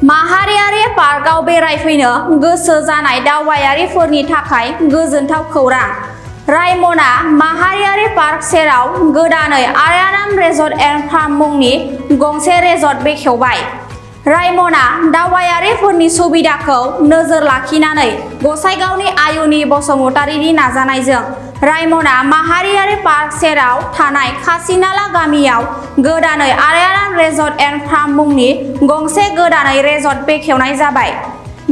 माहारियारि पार्कआव बेरायफैनो गोसो जानाय दावबायारिफोरनि थाखाय गोजोनथाव खौरां। रायमना माहारियारि पार्क सेराव गोदानै आर्याम रिसर्ट एन्ड फार्म मुंनि गंसे रिसर्ट बेखेवबाय। रायमना दावबायारिफोरनि सुबिदाखौ नोजोर लाखिनानै गसाइगावनि आयुनि बसुमतारीनि नाजानायजों रायमना माहारियारि पार्क सेराव थानाय खासिनाला गामियाव गोदानै आर्याम रिसर्ट एन्ड फार्म मुंनि गंसे गोदानै रिसर्ट बेखेवनाय जाबाय।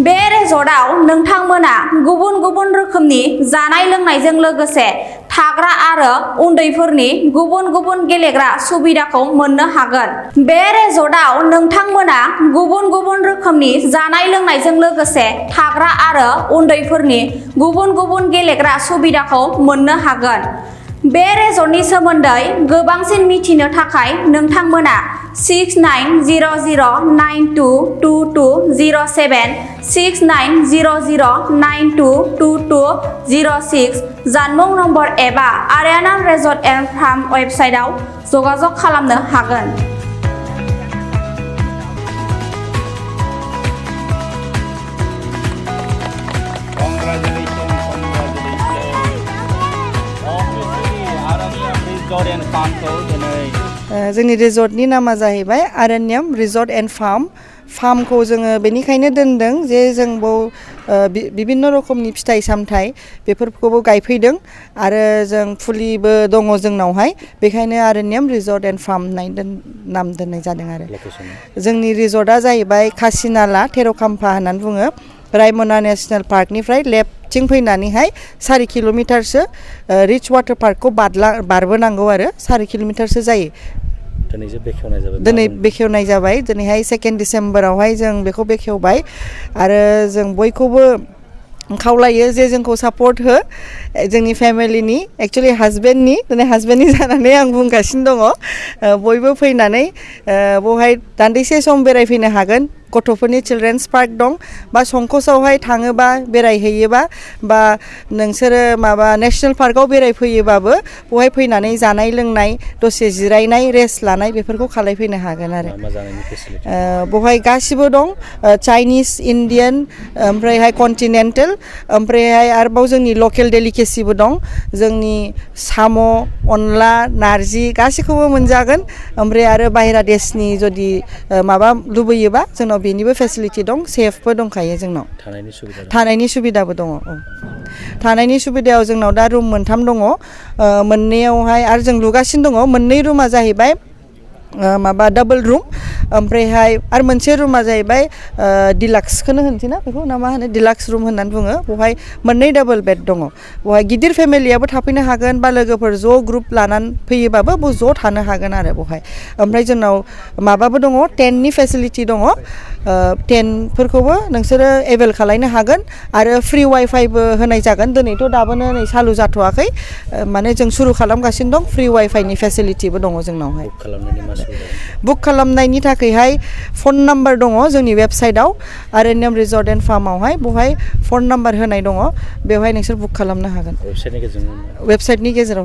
बे रिसर्टआव नोंथांमोना गुबुन गुबुन रोखोमनि जानाय लोंनायजों लोगोसे थाग्रा आरो उन्दैफोरनि गुबुन गुबुन गेलेग्रा सुबिदाखौ मोननो हागोन। बे रिसर्टआव नोंथांमोना गुबुन गुबुन रोखोमनि जानाय लोंनायजों लोगोसे थाग्रा आरो उन्दैफोरनि गुबुन गुबुन गेलेग्रा सुबिदाखौ मोननो हागोन। बे रिसर्टनि सोमोन्दै गोबांसिन मिथिनो थाखाय नोंथांमोना 6900922207 6900922206 जानबुं नम्बर एबा आर्याम रिसर्ट एन्ड फार्म वेबसाइटआव जगाजग खालामनो हागोन। जोंनि रिसर्टनि नामा जाहैबाय आरण्यम रिसर्ट एन्ड फार्म। फार्मखौ जोङो बेनिखायनो दोनदों जे जों बिभिन्न रोखोमनि फिथाइ सामथाइ बेफोरखौबो गायफैदों आरो जों फुलिबो दङ जोंनावहाय, बेखायनो आरण्यम रिसर्ट एन्ड फार्म नाम दोननाय जादों आरो। जोंनि रिसर्टआ जाहैबाय खासिनाला थेर'खाम्फा होननानै बुङो। रायमना नेसनेल पार्कनिफ्राय लेफ्टथिं फैनानैहाय 4 किल'मिटारसो रिच वाटार पार्कखौ बारबोनांगौ आरो 4 किल'मिटारसो जायो। दिनै बेखेवनाय जाबाय। दिनैहाय 2 डिसेम्बरावहाय जों बेखौ बेखेवबाय आरो जों बयखौबो खावलायो जे जोंखौ सापर्ट हो। जोंनि फेमिलिनि एक्चुअलि हाजबेन्डनि दिनै हाजबेन्डनि जानानै आं बुंगासिनो दङ। बयबो फैनानै बेवहाय दान्दिसे सम बेरायफैनो हागोन। गथ'फोरनि चिलड्रेन्स पार्क दं बा संकसआवहाय थाङोबा बेरायहैयोबा बा नोंसोरो माबा नेसनेल पार्कआव बेरायफैयोबाबो बेवहाय फैनानै जानाय लोंनाय दसे जिरायनाय रेस्ट लानाय बेफोरखौ खालायफैनो हागोन आरो। बेवहाय गासिबो दं, चाइनिस, इन्डियान, ओमफ्रायहाय कन्टिनेन्टेल, ओमफ्रायहाय आरोबाव जोंनि लकेल डेलिकेसिबो दं। जोंनि साम', अनला, नारजि गासैखौबो मोनजागोन। ओमफ्राय आरो बाहेरा देशनि जुदि माबा लुबैयोबा जोंनाव बेनिबो फेसिलिटि दं, सेफबो दंखायो जोंनाव। थानायनि सुबिदाबो दङ। थानायनि सुबिदायाव जोंनाव दा रुम 3 दङ। मोननैयावहाय आरो जों लुगासिनो दङ। मोननै रुमा जाहैबाय माबा डाबल रुम, ओमफ्रायहाय आरो मोनसे रुमा जाहैबाय डिलाक्सखौनो होनसै ना, बेखौ ना मा होनो, डिलाक्स रुम होननानै बुङो। बेवहाय मोननै डाबल बेड दङ। बेवहाय गिदिर फेमिलियाबो थाफैनो हागोन बा लोगोफोर ज' ग्रुप लानानै फैयोबाबो ज' थानो हागोन आरो बेवहाय। ओमफ्राय जोंनाव माबाबो दङ, टेन्टनि फेसिलिटि दङ। टेन्टफोरखौबो नोंसोरो एभेल खालायनो हागोन आरो फ्रि वाइफाइबो होनाय जागोन। दिनैथ' दाबोनो नै सालु जाथ'वाखै, माने जों सुरु खालामगासिनो दं। फ्रि वाइफाइनि फेसिलिटिबो दङ जोंनावहाय। बुक खालामनायनि थाखायहाय फन नाम्बार दङ जोंनि वेबसाइटआव, आरण्यम रिसर्ट एन्ड फार्मावहाय बेवहाय फन नाम्बार होनाय दङ। बेवहाय नोंसोर बुक खालामनो हागोन वेबसाइटनि गेजेराव।